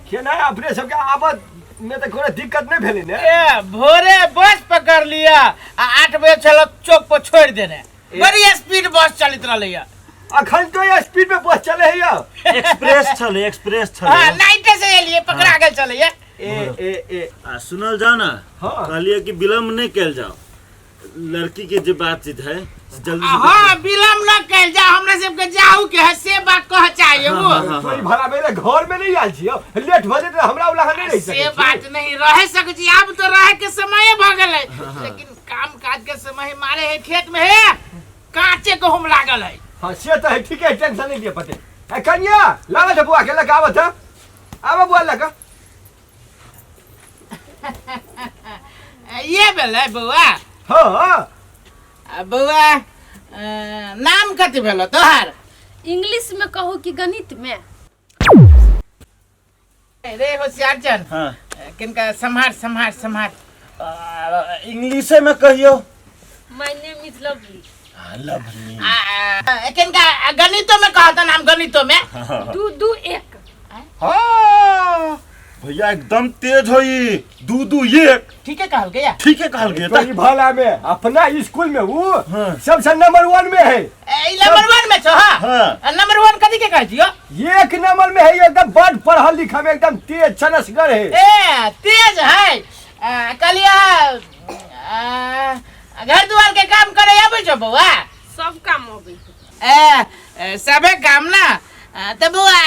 केना अपने सबके आबत में तऽ कोनो दिक्कत नहि भेलै ने? ए भोरे बस पकड़ लिया आ 8 बजे छल चौक पर छोड़ देने। बड़ी स्पीड बस चलत रहलै। अखन तो ये स्पीड में बस चले है यौ। एक्सप्रेस छलै, एक्सप्रेस छलै। हां, नाइटे से एलिए, पकड़ा गेल छलै। ए ए ए आ सुनल जाओ ना। हाँ। कहलिए कि विलम्ब नहीं कल जाओ, लड़की के जो बातचीत है से जल्दी से। हाँ, विलम्ब न कैल जा, हमरा सबके जाहू के है से बात कह चाहिए वो। हाँ, हाँ, तो ई भला मेरे घर में नहीं आयल छियो, लेट भऽ जेतै हमरा उला नहीं रहि से सकै छी। बात नहीं रह सकै छी, आब तो रहे के समय भऽ गेलै, लेकिन काम काज के समय मारे है, खेत में है कांचे गहूम लागल है। हाँ से तऽ है, ठीक है, टेंशन नहीं लिअ पते। ए कन्या लागत है बुआ के लग आबत है, आबऽ बुआ लग। ये भेलै बौआ। हाँ हाँ। आ, बौआ, नाम कथी भेलो तोहर? इंग्लिश में कहू कि गणित में? रे होशियार चंद। हाँ। किनका सम्हार सम्हार सम्हार। इंग्लिशे में कहियो। My name is lovely. हाँ, लवली। आ, किनका गणितो में कहता नाम गणितो में? 2 2 1। हाँ भैया एकदम तेज होई, 2 2 1। ठीक है कहल गया। ठीक है कहल गया। तो ई भला में अपना स्कूल में वो हाँ। सबसे नंबर 1 में है। ए, ई नंबर 1 में छो? हाँ। हाँ। नंबर 1 कथी के कहै छियो? 1 नंबर में है, एकदम बड़ पढ़ल लिखल में एकदम तेज चनसगर है। ए तेज है। कहलिया, घर दुआर के काम करे आबै छो बौआ? सब काम अबै। ए, ए, सबे काम ना। त बौआ,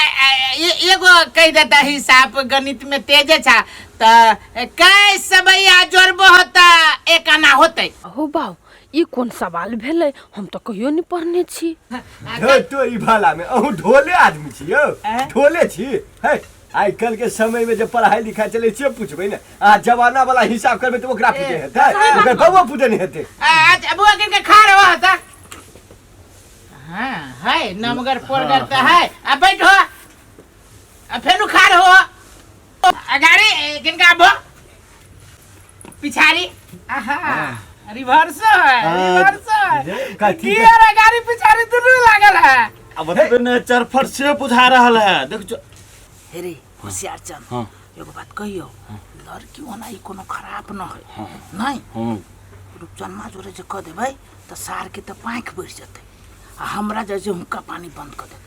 एगो कहि देता हिसाब गणित में तेज छा त कै सबैया जोड़बो होता एक आना होतै? हो बाउ, ई कोन सवाल भेलै, हम तऽ कहियो नहि पढ़ने छी। धे तो ई भला में अहूँ ढोले आदमी छी यौ, ढोले छी है। आइ काल्हि के समय में जे पढ़ाई लिखाई चले से पूछबै ने, आ जमाना वाला हिसाब करबै तऽ ओकरा पूछे हेतै, ओकर बउआ पूछे नहि हेतै। अच्छा बौआ, किनका खा रहो होता? हाँ है नमगर पोरगर तऽ है। आ बैठो, आ फेनु खा रहो। अगाड़ी किनका आबो पिछाड़ी। आहा रिवर्स है, रिवर्स है। कथी? गियर अगाड़ी पिछाड़ी दुनू लागल है। अब बतबे ने चरफर से बुझा रहल है, देख जो। हे रे होशियार चंद। हाँ। एगो बात कहियो, लड़की ओना ई कोनो खराब न है नहीं। हाँ। रूपचनमा जोरे जे कह देबै तऽ सार के तऽ पाँखि बढ़ि जेतै आ हमरा जैसे हुक्का पानी बंद कऽ देतै।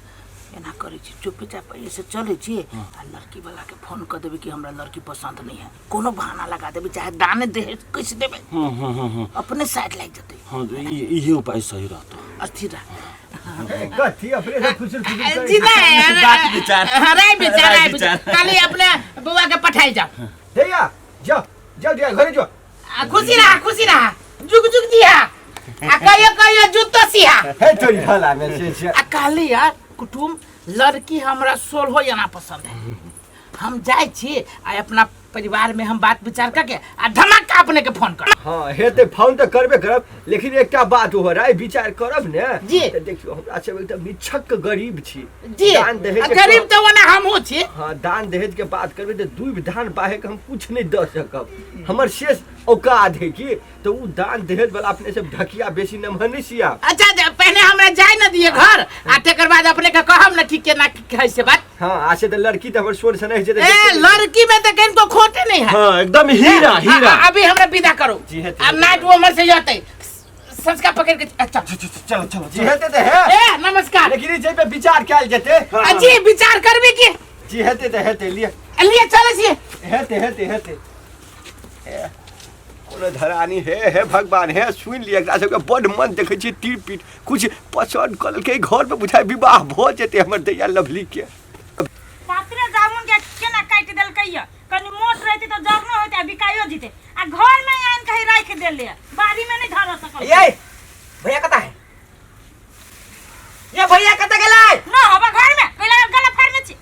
एना करै छी, चुपेचाप एहिसँ चलै छी आ लड़की वाला के फोन कऽ देबै कि हमरा लड़की पसंद नहीं है, कोनो बहाना लगा देबै, चाहे दाने दहेज कैसे देबै। हाँ हाँ हाँ हाँ। अपने साइड लागि जेतै। हाँ, इहे उपाय सही रहतो। अस्थिर रह। कथी अपने से खुसुर खुसुर करै जी छी? नहीं, बात विचार। हाँ, राय विचार, राय राय विचार। विचार। खाली अपने बउआ के पठाई जाओ। भैया जाओ जाओ जाओ घरे जाओ। आ, खुशी रहा, खुशी रहा, जुग जुग जिहा आ कहियो कहियो जूतो सिहा। हे तोरी भला में से से। आ कहली यार कुटुम, लड़की हमरा सोलहो आना पसंद है। हम जाइ छी आ अपना परिवार में हम बात विचार करके आ धमाका अपने के फोन कर। हाँ हेतै, फोन तऽ करबे करब, लेकिन एकटा बात हो राय विचार करब ने। जी। तऽ देखियौ हमरा सब एकदम निछक गरीब छी। जी। दान दहेज आ के गरीब तऽ ओना हमहूँ छी। हाँ, दान दहेज के बात करबै तऽ दुइ धान बाहे के हम कुछ नहीं दऽ सकब, हमर शेष औकात है की तऽ उ दान दहेज वाला अपने सब ढकिया बेसी नमहर नहीं सिया। अच्छा, अच्छा, पहले हमरा जाय न दिए घर आ तकर बाद अपने के कहब न कि केना की है से बात। हाँ, आसे तऽ लड़की तऽ हमर सोर से नहीं छै। ए लड़की में तऽ कनको खोटे नहीं है। हाँ एकदम हीरा हीरा। अभी हमरा विदा करो। जी, हेतै, अब हेतै। नाइट वोमर से जतै संस्कार पकड़ के। अच्छा चलो चलो। जी हेतै तऽ है। ए नमस्कार। लेकिन ई जे पे विचार कयल जेतै। आ, जी विचार करबी की? जी हेतै तऽ हेतै, लिअ। लिए चलै छी। हेतै हेतै हेतै। ए, कोनो धरानी हे हे भगवान हे सुनि लिअ, एकरा सबके बड्ड मन देखै छियै तीर पीट कुछ पसंद कऽ लेलकै, घर पे बुझाइ विवाह भऽ जेतै हमर दैया लवली के। पात्रे जामुन के केना काटि देलकै या, कनी मोट रहती तऽ जरनो होते आ बिकाइयो जीते, आ घर में आनि कहीं राखि देले, बाड़ी में नहीं धर सकल। ये भैया कता है? ये भैया कता गेलै? न हवा घर में कैला गला फाड़ में छी।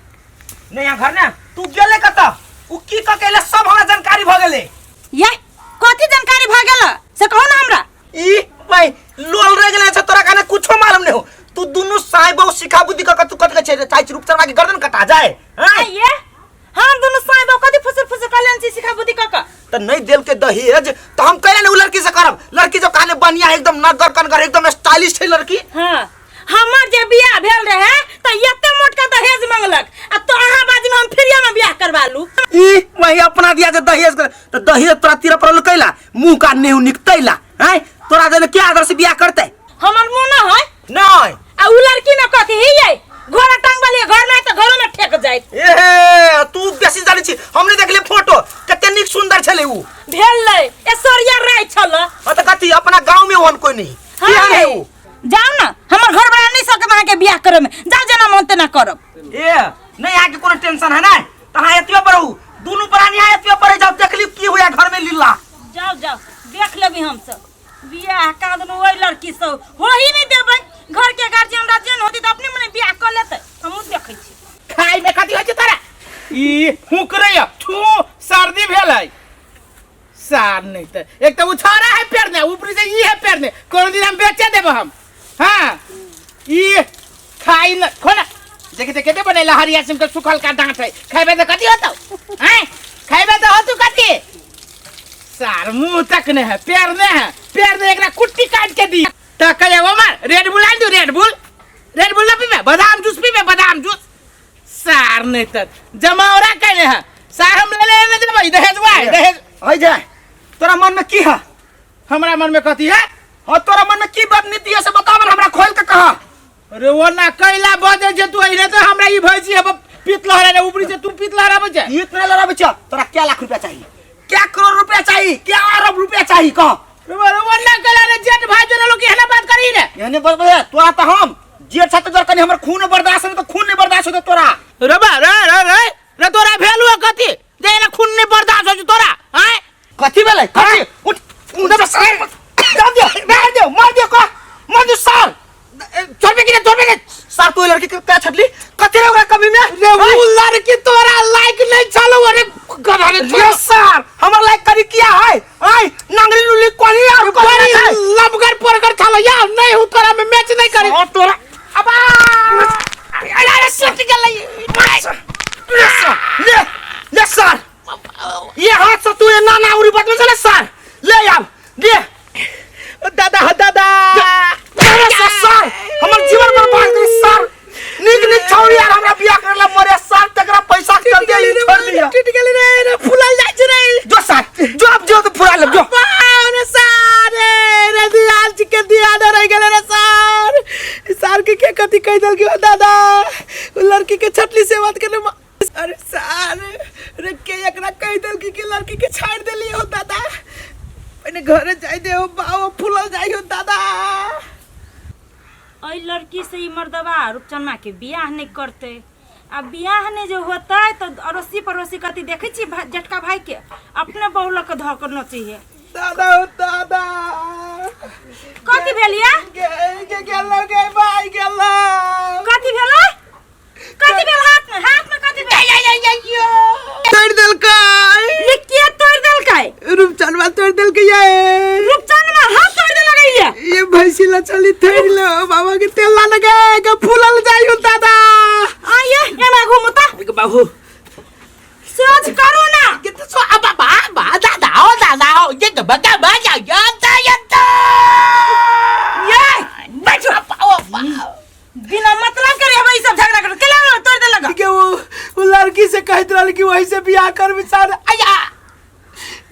नहीं यहाँ घर ना तू गेले कता, उ की क केले सब हमरा जानकारी भ गेले। ये कथी जानकारी भ गेल से कहू ना हमरा। ई भाई लोल रह गेले छ, तोरा काने कुछो मालूम नहीं हो। तू दुनु साई बहु सिखा बुद्धि क क तू कत के छै चाहे रूप शर्मा के गर्दन कटा जाए। हाँ? ये हम दुनु साई बहु कथी फुसुर फुसुर कलेन छी सिखा बुद्धि क क? त नहीं देल के दहेज त हम कैले ने उ लड़की से करब। लड़की जो काने बढ़िया एकदम नगर कनगर एकदम स्टाइलिश है लड़की। हां हमर जे बियाह भेल रहे त एते मोट का दहेज मंगलक आ तो अहाँ बाजी में हम फ्रीया में बियाह करवा बालू। ई वही अपना दिया जे दहेज कर तो दहेज तोरा तीर पर कैला मुंह का नेहु निकतैला हैं तोरा देने क्या आदर से बियाह करते? हमर मुंह न है नहीं आ उ लड़की न कथी ही ये घोड़ा टांग वाली घर में तो घरों में ठेक जाइत। ए तू बेसी जानै छी, हमने देखले फोटो कते नीक सुंदर छले उ भेल ले ऐश्वर्या राय छल। हां त कथी अपना गांव में ओहन कोई नहीं। हाँ केहन है रे। उ? जाओ ना हमर घर वाला नहीं सके अहाँ के बियाह करे में, जाओ जेना मन तेना करब। ए नहीं आके कोनो टेंशन है ना, त हां एतबे पर रहू दुनू प्राणी हां एतबे पर जाओ देखली की होया घर में लीला। जाओ जाओ देख लेबी हम सब बियाह का दुनू ओहि लड़की सब हो ही नहीं देबै। घर के गार्जियन राजियन होती त अपने मने बियाह कर लेतै, हमहूँ देखै छी। खाइ में कथी होइ छै तोरा? ई हुक रे छू सर्दी भेल है सार नहीं त एक तो उछारा है पेरने ऊपर से ई है पेरने कोनो दिन हम बेचे देब हम। हाँ ई खाई न खोला देखे देखे दे बनेला हरिया सिम के सुखल का डांट है खाइबे त कथी होतौ हैं खाइबे त होतौ कथी? सार मुंह तक नहीं है पेरने है पेरने एकरा कुट्टी काट के दी त कहे ओ मार रेड बुल आन दू रेड बुल, रेड बुल ना पीबे बादाम जूस पीबे बादाम जूस। सार नहीं त जमावरा कहने है सार हम ले ले देबै दहेजवा है दहेज। है जाय तोरा मन में की है? हमरा मन में कथी है? हाँ तोरा मन में की बदनीति है से बतावन हमरा खोल के कहा। अरे वो ना कैला बजे जे तू अइले तो हमरा ई भैंसी अब पीत लहरा रे ऊपरी से तू पीत लहरा बजे। पीत नहीं लहरा बच्चा तोरा क्या लाख रुपया चाहिए क्या करोड़ रुपया चाहिए क्या अरब रुपया चाहिए कह। रे वो ना कैला रे जेठ भाई जरे लोग एहना बात करी रे। एहने बात बजे तोरा तो हम जेठ छत जर कनी हमर खून बर्दाश्त नहीं तो खून नहीं बर्दाश्त होते तोरा। रे बा रे रे रे रे तोरा भेल हुआ कथी जे एना खून नहीं बर्दाश्त हो तोरा हैं? कथी भेलै कथी? उठ उठ सार मार दियो मार दियो मार दियो कह मार दियो सार। छोड़बे कि नहीं छोड़बे कि? सार तू लड़की के क्या छटली कथी रे ओकरा कमी में? रे उ लड़की तोरा लाइक नहीं छलो अरे गधा रे रे सार हमर लाइक करी किया है आय नांगरी लुली कोनी और कोनी बड़ी लमगर परगर छलो या नहीं हु तोरा में मैच नहीं करी। और तोरा अबा अरे अरे सट गेलै। ले ले सार ये हाथ से तू ये नाना उरी बदल चले सार ले आब ले दादा दादा सार हमर जीवन बर्बाद कर सार। निक निक छौरी यार हमरा बियाह करला मरे सार तकरा पैसा के चलते ई छोड़ दिया। टूट गेलै रे रे फुलल जाइ छै रे। जो सार जो अब जो तो फुला ले जो। अरे सार रे दियाल जी के दिया न रह गेलै रे सार। सार के के कथी कह देल कि दादा उ लड़की के छटली से बात करले। अरे सार रे के एकरा कह देल कि लड़की के छाड़ देली हो दादा पहले घरे जाई दे हो बाओ फुलल जाई हो दादा। एहि लड़की से ई मर्दबा रूपचनमा के बियाह नहीं करते आ बियाह नहीं जो होतै तो अड़ोसी पड़ोसी कथी देखै छी जेठका भाई के अपने बहू लऽ के धऽ के नचै है। दादा हो दादा कथी भेल या? गे गे गेलो गे भाई गेलो। कथी भेल? कथी भेल हाथ में? हाथ में कथी भेल? तोड़ देलकै। ये के तोड़ देलकै? रूपचनमा तोड़ देलकै ये। रूपचनमा हाथ तोड़ देलकै ये? ये भैंसी ला चली थेड़ लो बाबा के तेल ला लगे के फूलल जाई हो दादा। आ ये एना घूमू त के बाबू सोच करू ना के तो सो अब बा बा दादा ओ दादा ओ ये तो बता बा जा यंता यंता ये बैठो पाओ पाओ बिना मतलब के रे ई सब झगड़ा कर केला तोड़ देलक के वो लड़की से कहत रहल कि वही से बियाह करबी सार आया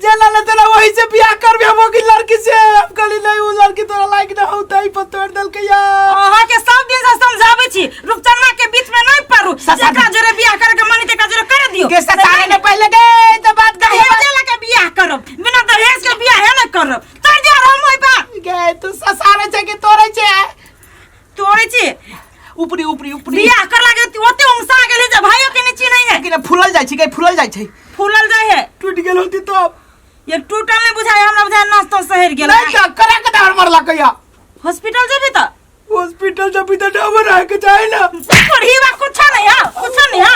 जेना ले तोरा वही से बियाह करबी हम की लड़की से हम कहली नहीं वो लड़की तोरा लायक न हो तई पर तोड़ देलकै या। अहाँ के सब दिन से समझाबै छी रूपचनमा के बीच में नहीं पड़ू जेकरा जोरे बियाह करे के मन तेकरा जोरे कर दियो के ससारे ने पहले के तो बात कर दहेज लके बियाह करब बिना दहेज के बियाह है न करब तोड़ दियो हम ओइ पर गे तू ससारे छै कि तोड़ै छै? तोड़ै छी ऊपरी ऊपरी ऊपरी बियाह कर लागे ओते उमसा गेलै जे भाइयो के नहीं चिन्है है कि फूलल जाइ छै के फूलल जाइ छै फूलल जाइ है टूट गेल होती तो ये टूटल नहीं बुझाय हमरा बुझाय नस तो सहर गेल। नहीं तो करा के दार मरला कहिया हॉस्पिटल जेबी त हॉस्पिटल जबी त डबर रह के जाए ना पढ़ी बा कुछ नहीं है कुछ नहीं है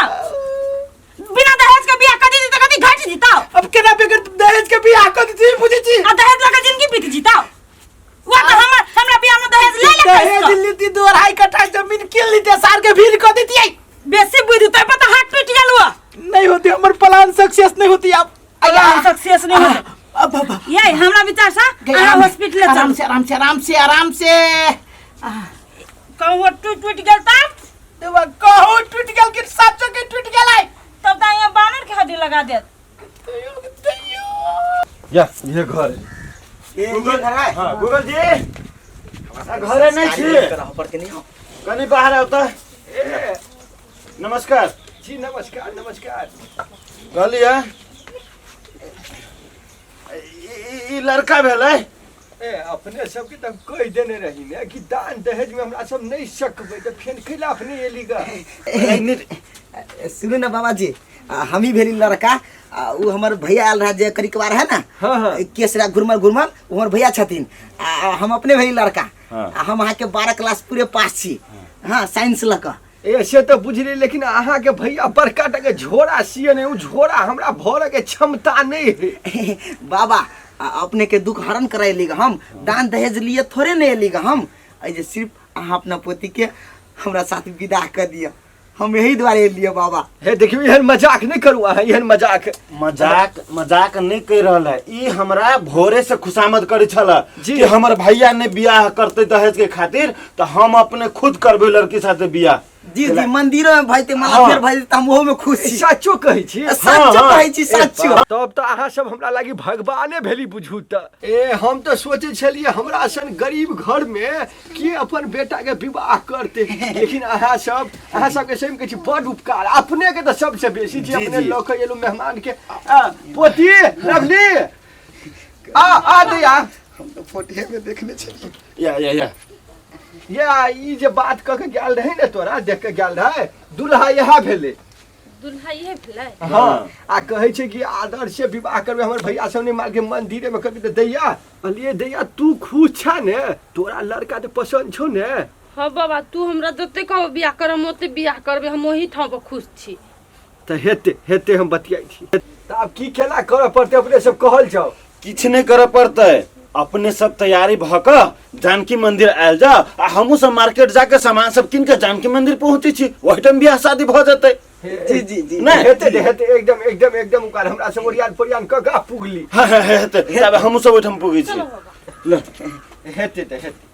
बिना दहेज के बियाह कर दी त कथी घट जीता। अब केना बेगर दहेज के बियाह कर दी बुझी छी आ दहेज लके जिंदगी बीत जीता। वो तो हमर हमरा बियाह में दहेज ले ले दहेज लेती 2.5 कट्ठा जमीन किन लेती सार के भीड़ कर देती बेसी बुद्धि तो पता हाथ टूट गेल हुआ नहीं होती हमर प्लान सक्सेस नहीं होती अब प्लान सक्सेस नहीं होती। अब अब ये हमरा विचार से अहाँ हॉस्पिटल आराम से आराम से आराम से आराम से कहूँ टूट टूट गेल तब कहूँ टूट गेल कि साचो के टूट गेलै तब त यहाँ बानर के लगा देत। या ये घर है। ये घर है। हाँ गूगल जी घरे नहीं छी। पड़ते नहीं हो। कनी बाहर आउ त। ए, नमस्कार जी नमस्कार नमस्कार। कहलियै ई लड़का भेलै। ए अपने सबके तऽ कहि देने रही ने कि दान दहेज में हमरा सब नहीं सकबै, तऽ फेन कैला अपने एली गा? सुनू ना बाबा जी, हम ही भेली लड़का, उ हमर भैया आयल रहा जे करिकवार है ना। हाँ, हाँ। केसरा घुरमल घुरमल उ हमर भैया छथिन। आ हम अपने भेली लड़का। हाँ। आ हम अहाँके 12 क्लास पूरे पास छी। हाँ साइंस लऽ कऽ। ए से तऽ बुझली, लेकिन अहाँके भैया बड़का टाके झोरा सिए ने, उ झोरा हमरा भरऽ के क्षमता नहीं है। बाबा अपने के दुख हरण करे ली हम, दान दहेज लिए थोड़े नहीं एली हम। एहि जे सिर्फ अहाँ अपना पोती के हमरा साथ विदा कर दिअ, हम यही दुआरे एलियै बाबा। हे देखियौ एहन मजाक नहीं करू अहाँ, एहन मजाक मजाक मजाक नहीं कह रहल है। ई हमरा भोरे से खुशामद करे छल जी। कि हमर भैया ने बियाह करते दहेज के खातिर, तो हम अपने खुद करबे लड़की साथे बियाह। जी जी मंदिरो में भइते माला हाँ। फेर भइते त हम ओहो में खुश छी। सचो कहै छी? सच्चो हाँ। कहै छी, सच्चो। तब तऽ अहाँ सब हमरा लागी भगवाने भेली बुझू तऽ। ए हम तऽ सोचै छलियै हमरा सन गरीब घर में के अपन बेटा के विवाह करते, लेकिन अहाँ सब, अहाँ सबके सही में कहै छी बड उपकार, अपने के तऽ सबसे बेसी जे जी, अपने जी। लऽ के एलहुँ मेहमान के। आ, पोती लवली आ आ दैया। हम तऽ फोटो में देखने छलियै। या या या या ई जे बात कऽ के गेल रहै ने, तोरा देख के गेल रहै, दुल्हा इएह भेलै। दुल्हा इहे भेलै? हाँ, आ कहै छै कि आदर से विवाह करबै, हमर भैया सब नहि मानके मंदिरे में करबै। तऽ दैया कहलियै, दैया तू खुश छा ने, तोरा लड़का तऽ पसन्द छौ ने? हाँ बाबा, तू हमरा जते कहबो बियाह कर, हम ओते बियाह करबै, हम ओही ठाम पर खुश छी। तऽ हेतै हेतै, हम बतियाइ छी। तऽ आब की केना करऽ पड़तै अपने सब कहल जाओ? किछु नहीं करऽ पड़तै, अपने सब तैयारी भऽ कऽ जानकी मंदिर आयल जाओ, आ हमहूँ सब मार्केट जाके सामान सब कीन के जानकी मंदिर पहुँचे छी, ओहिठाम बियाह शादी भऽ जेतै। जी जी जी नहीं। हेतै ने, हेतै एकदम एकदम एकदम। ओकर हमरा सब ओरियान पोरियान कऽ के आ पुगली। हाँ हाँ हेतै, तब हमहूँ सब ओहिठाम पुगै छी। ल हेतै तऽ हेतै।